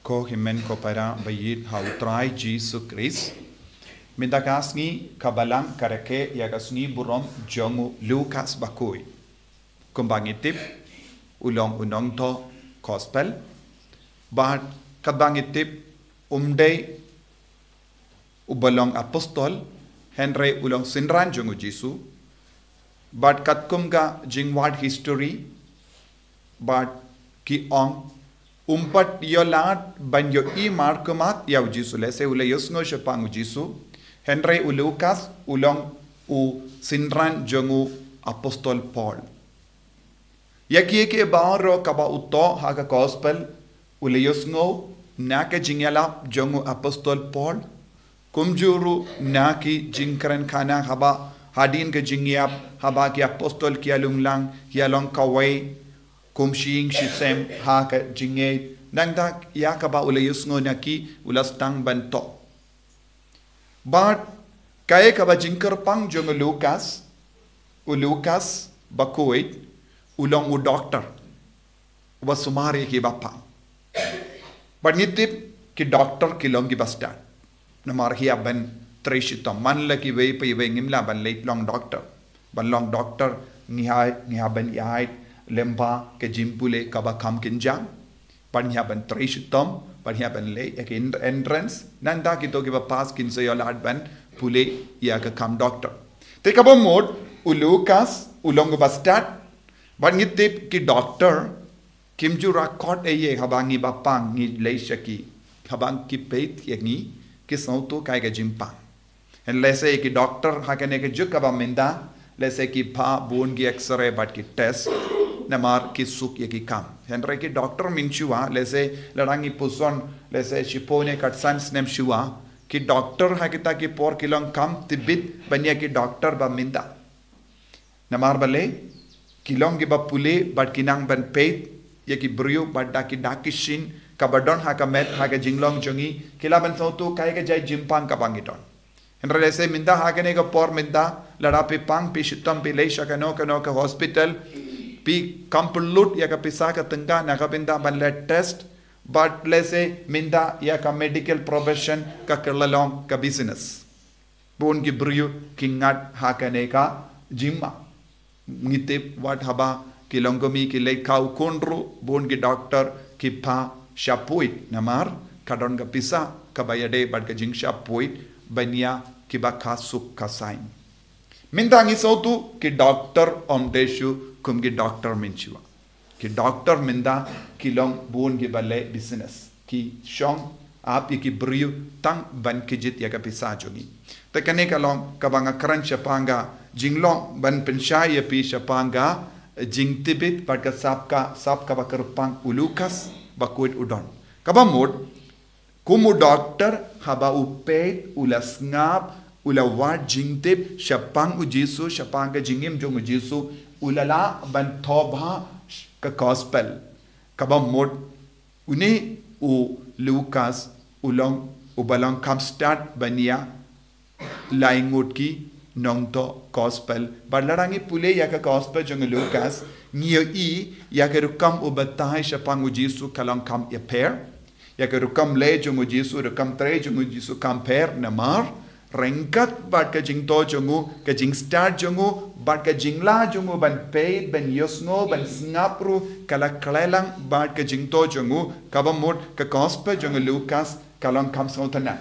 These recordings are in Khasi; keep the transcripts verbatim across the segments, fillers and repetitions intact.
Ko hynmen ko para ba ïeit ha u Trai Jisu Khrist. Mynta ka sngi ka balang ka rakhe ïa ka sngi burom jong u Lukas bakhuid. Kumba ngi tip u long u nongthoh gospel. Bad katba ngi tip um dei u ba long apostol, hynrei u long synran jong u Jisu. Bad katkum ka jingwad history, bad ki ong, um pat ïoh lad ban ïohi markhmat ïa u Jisu, lehse u la ïohsngew shaphang u Jisu, hynrei u Lukas u long u synran jong u apostol Paul. Ïa kiei kiei baroh kaba u thoh ha ka gospel u la ïohsngew na ka jingïalap jong u apostol Paul, kumjuh ruh na ki jingkren khana haba hadien ka jingïap, haba ki apostol ki ïalunglang, ki ïalong kawei kum shi ïing shi sem ha ka jingngeit, nangta ïa kaba u la ïohsngew na ki u la sdang ban thoh. Bad kaei kaba jingkyrpang jong u Lukas, u Lukas bakhuid u long u doktor uba sumar ïa kiba pang. Bad ngi tip ki doktor ki long kiba stad. Namar ïa ban trei shitom, man la kiwei pa iwei ngim lah ban leit long doktor. Ban long doktor ngi hap, ngi hap ban ïaid lyngba ka jingpule kaba kham kynjang. Bad ngi hap ban trei shitom, bad ngi hap ban leh ïa ka en-, entrance. Nangta kito kiba pass kin sa ïoh lad ban pule ïa ka kam doktor. Te kaba mut u Lukas u long uba stad, bad ngi tip ki doktor kim ju rakot ei ei haba ngi ba pang ngi leit sha ki, haba ki peit ïa ngi ki sngewthuh kaei ka jingpang. Hynrei lehse ki doktor ha kane ka juk kaba mynta, lehse ki phah bun ki X-ray bad ki test, namar ki suk ïa ki kam. Hynrei ki doktor mynshuwa, lehse lada ngi puson, lehse shiphew ne khatsan snem shuwa, ki doktor ha kita ki por ki long kham tbit ban ïa ki doktor ba mynta. Namar balei, ki long kiba pule bad ki nang ban peit ïa ki briew bad da ki dak ki shin kaba don ha ka met ha ka jinglong jong ngi, ki lah ban sngewthuh kaei ka jait jingpang kaba ngi don. Hynrei lehse mynta ha kane ka por mynta, lada phi pang phi shitom phi leit sha kano kano ka hospital, phi kham pynlut ïa ka pisa ka tyngka na ka bynta ban leh test, bad lehse mynta ïa ka medical profession ka kylla long ka business. Bun ki briew ki ngat ha kane ka jingma. Ngi tip wat haba ki longkmie ki leit khaw khun ruh, bun ki doktor ki phah shah phuid namar ka don ka pisa kaba ïadei bad ka jingshah phuid ban ïa kiba kha suk kha saiñ. Mynta ngi sngewthuh ki doktor ym dei shuh kum ki doktor mynshuwa. Ki doktor mynta ki long bun kiba leh business. Ki shong ap ïa ki briew tang ban kjit ïa ka pisa jong ngi. Te kane ka long kaba nga kren shaphang ka jinglong ban pynshai ïa phi shaphang ka jingtbit bad ka sap ka, sap kaba kyrpang u Lukas bakhuid u don. Kaba mut, kum u doktor haba u peit u la sngap u la wad jingtip shaphang u Jisu, shaphang ka jingim jong u Jisu, u la lah ban thoh bha ka gospel. Kaba mut une u Lukas u long uba long kham stad ban ïa lai ngut ki nongthoh gospel. Bad lada ngi pule ïa ka gospel jong u Lukas, ngi ïohi ïa ka rukom u batai shaphang u Jisu ka long kham ïapher. Ïa ka rukom leh jong u Jisu, rukom trei jong u Jisu kham pher namar ryngkat bad ka jingthoh jong u, ka jingstad jong u, bad ka jinglah jong u ban peit, ban ïohsngew, ban sngap ruh ka la khleh lang bad ka jingthoh jong u, kaba mut ka gospel jong u Lukas ka long kham sngewtynnad.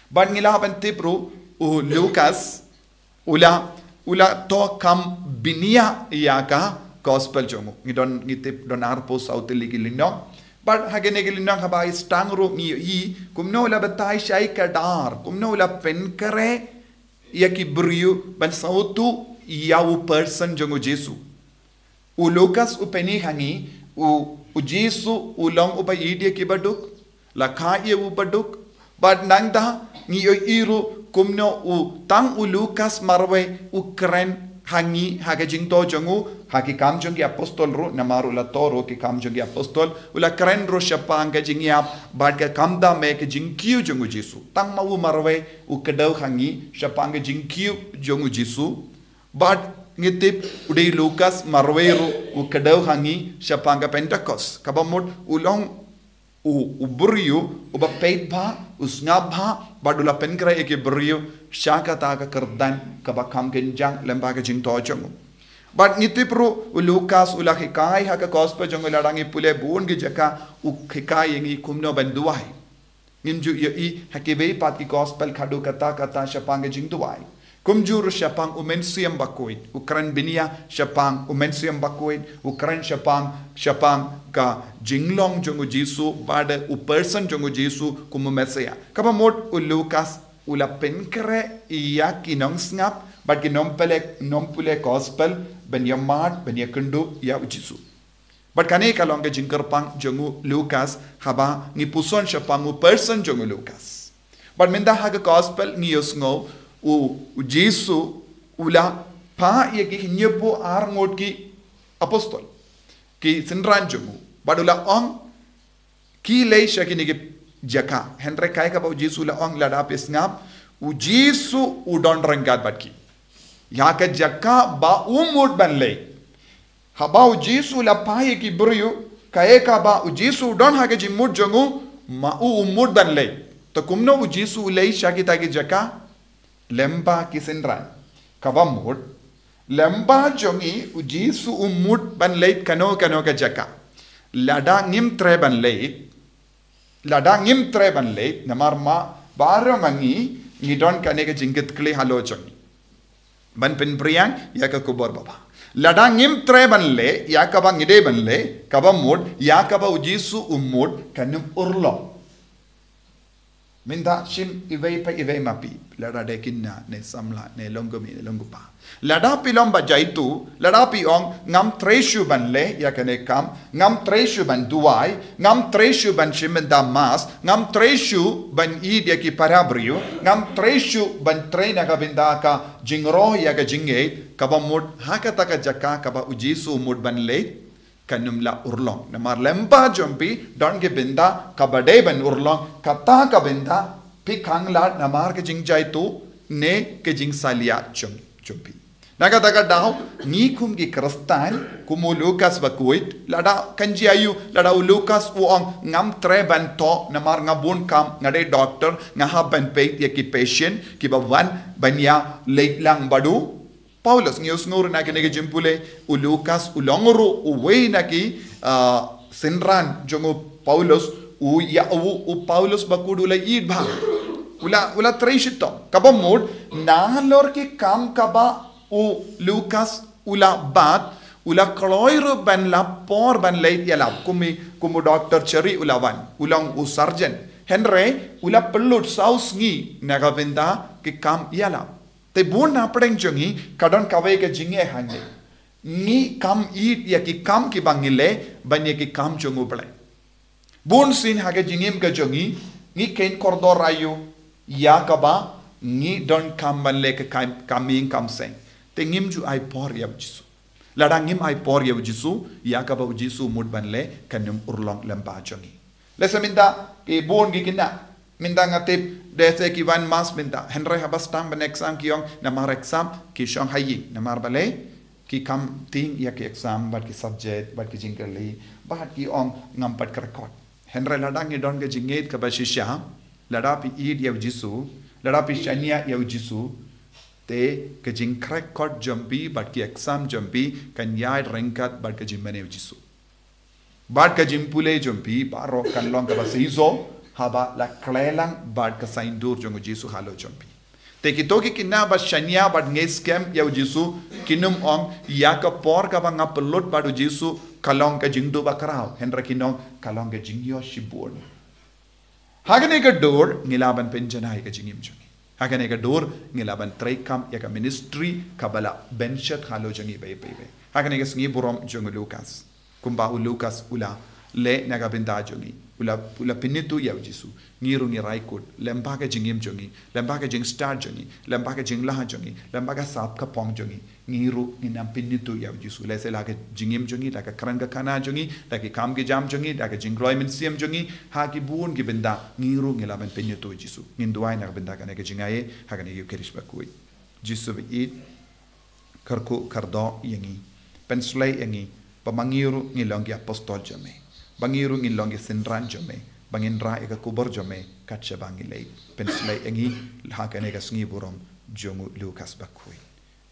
Bad ngi lah ban tip ruh u Lukas u la, u la thoh kham bniah ïa ka gospel jong u. Ngi don, ngi tip don arphew saw tylli ki lynnong. Bad ha kine ki lynnong haba i sdang ruh ngi ïohi kumno u la batai shai kdar, kumno u la pynkhreh ïa ki briew ban sngewthuh ïa u person jong u Jisu. U Lukas u pyni ha ngi, u, u Jisu u long uba ïeit ïa kiba duk, la kha ïa u baduk. Bad nangta ngi ïohi ruh kumno u, tang u Lukas marwei u kren ha ngi ha ka jingthoh jong u, ha ki Kam jong ki Apostol ruh, namar u la thoh ruh ki Kam jong ki Apostol, u la kren ruh shaphang ka jingïap bad ka kham da me ka jingkiew jong u Jisu. Tang ma u marwei u kdew ha ngi shaphang ka jingkiew jong u Jisu. Bad ngi tip u dei Lukas marwei ruh u kdew ha ngi shaphang ka Pentekost. Kaba mut u long u, u briew, uba peit bha, u sngap bha, bad u la pynkhreh ïa ki briew, sha kata ka kyrdan, kaba kham kynjang, lyngba ka jingthoh jong u. Bad ngi tip ruh, u Lukas u la hikai ha ka gospel jong u lada ngi pule bun ki jaka, u hikai ïa ngi kumno ban duwai. Ngim ju ïohi ha kiwei pat ki gospel khadduh katta katta shaphang ka jingduwai. Kumjuh ruh shaphang u Mynsiem Bakhuid, u kren bniah shaphang u Mynsiem Bakhuid, u kren shaphang, shaphang ka jinglong jong u Jisu, bad u person jong u Jisu kum u Messiah. Kaba mut u Lukas u la pynkhreh ïa ki nongsngap, bad ki nongpule, nongpule gospel, ban ïamad, ban ïakynduh ïa u Jisu. Bad kane ka long ka jingkyrpang jong u Lukas, haba ngi puson shaphang u person jong u Lukas. Bad mynta ha ka gospel ngi ïohsngew u, u Jisu u la phah ïa ki hynñiewphew ar ngut ki apostol, ki synran jong u. Bad u la ong, ki leit sha kine ki jaka. Hynrei kaei kaba u Jisu u la ong, lada phi sngap, u Jisu u don ryngkat bad ki. Ïa ka jaka ba u mut ban leit. Haba u Jisu u la phah ïa ki briew, kaei kaba u Jisu u don ha ka jingmut jong u, ma u u mut ban leit. Te kumno u Jisu u leit sha kita ki jaka, lyngba ki synran. Kaba mut, lyngba jong ngi u Jisu u mut ban leit kano kano ka jaka. Lada ngim treh ban leit, lada ngim treh ban leit, namar ma baroh ma ngi, ngi don kane ka jingkitkhlieh halor jong ngi. Ban pynphriang ïa ka khubor babha. Lada ngim treh ban leh ïa kaba ngi dei ban leh, kaba mut, ïa kaba u Jisu u mut, kan ym urlong. Mynta shim iwei pa iwei ma phi, lada dei khynnah, ne samla, ne longkmie, ne longkpa. Lada phi long ba jaituh, lada phi ong, ngam treh shuh ban leh ïa kane ka kam, ngam treh shuh ban duwai, ngam treh shuh ban shim bynta mass, ngam treh shuh ban ïeit ïa ki para briew, ngam treh shuh ban trei na ka bynta ka jingïaroh ïa ka jingngeit, kaba mut ha kata ka jaka kaba u Jisu u mut ban leit, kan ym lah urlong. Namar lyngba jong phi, don ki bynta kaba dei ban urlong, kata ka bynta, phi khang lad namar ka jingjaituh, ne ka jingsalia jong, jong phi. Na kata ka daw, ngi kum ki Khristan, kum u Lukas Bakhuid, lada kan jia aiu, lada u Lukas u ong ngam treh ban thoh, namar nga bun kam, nga dei doktor, nga hap ban peit ïa ki patient, kiba wan, ban ïaleit lang bad u Paulus. Ngi ïohsngew ruh na kane ka jingpule, u Lukas, u long ruh, uwei na ki, ah, synran, jong u Paulus, u ïa u, u Paulus Bakhuid u la ïeit bha. U la, u la trei shitom. Kaba mut, nalor ki kam kaba u Lukas u la bat, u la kloi ruh ban lap por ban leit ïalap. Kum i, kum u doktor Cherry u la wan, u long u surgeon. Hynrei, u la pynlut saw sngi na ka bynta ki kam ïalap. Te bun na pdeng jong ngi, ka don kawei ka jingeh hangne. Ngi kham ïeit ïa ki kam kiba ngi leh, ban ïa ki kam jong u Blei. Bun sien ha ka jingim ka jong ngi, ngi kheiñ kordor aiu, ïa kaba, ngi donkam ban leh ka kam, kam ïing kam sem. Te ngim ju ai por ïa u Jisu. Lada ngim ai por ïa u Jisu, ïa kaba u Jisu u mut ban leh, kan ym urlong lyngba jong ngi. Lehse mynta, ki bun ki khynnah, mynta nga tip, lehse ki wan mass mynta, hynrei haba sdang ban exam ki ong, namar exam, ki shong ha ïing, namar balei, ki kham tieng ïa ki exam, bad ki subject, bad ki jingkylli, bad ki ong ngam pat kyrkhu. Hynrei lada ngi don ka jingngeit kaba shisha, lada phi ïeit ïa u Jisu, lada phi shaniah ïa u Jisu, te ka jingkyrkhu jong phi, bad ki exam jong phi, kan ïaid ryngkat bad ka jingmane u Jisu. Bad ka jingpule jong phi, baroh kan long kaba shisha, haba la khleh lang, bad ka saiñdur jong u Jisu halor jong phi. Te kito ki khynnah ba shaniah bad ngeit skhem ïa u Jisu, kin ym ong, ïa ka por kaba nga pynlut bad u Jisu, ka long ka jingduh bakhraw, hynrei kin ong, ka long ka jingïoh shibun. Ha kane ka dur, ngi lah ban pynjanai ka jingim jong ngi. Ha kane ka dur, ngi lah ban treikam ïa ka ministry, kaba la bynshet halor jong ngi beit beit beit. Ha kane ka sngi burom jong u Lukas. Kumba u Lukas u la leh na ka bynta jong ngi. U la, u la pynithuh ïa u Jisu. Ngi ruh ngi rai kut. Lyngba ka jingim jong ngi. Lyngba ka jingstad jong ngi. Lyngba ka jinglah jong ngi. Lyngba ka sap ka phong jong ngi. Ngi ruh ngin ym pynithuh ïa u Jisu. Lehse la ka jingim jong ngi, la ka kren ka khana jong ngi, la ki kam ki jam jong ngi, la ka jingkloi mynsiem jong ngi, ha ki bun ki bynta, ngi ruh ngi lah ban pynithuh ïa u Jisu. Ngin duwai na ka bynta kane ka jingaiei, ha kane ka Eucharist bakhuid. Jisu ba ïeit, kyrkhu kyrdoh ïa ngi. Pynshlei ïa ngi, ba ma ngi ruh ngi long ki apostol jong me. Ba ngi ruh ngin long ki synran jong me, ba ngin rah ïa ka khubor jong me kat shaba ngi leit. Pynshlei ïa ngi ha kane ka sngi burom jong u Lukas Bakhuid.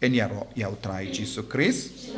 Yn ïaroh ïa u Trai Jisu Khrist.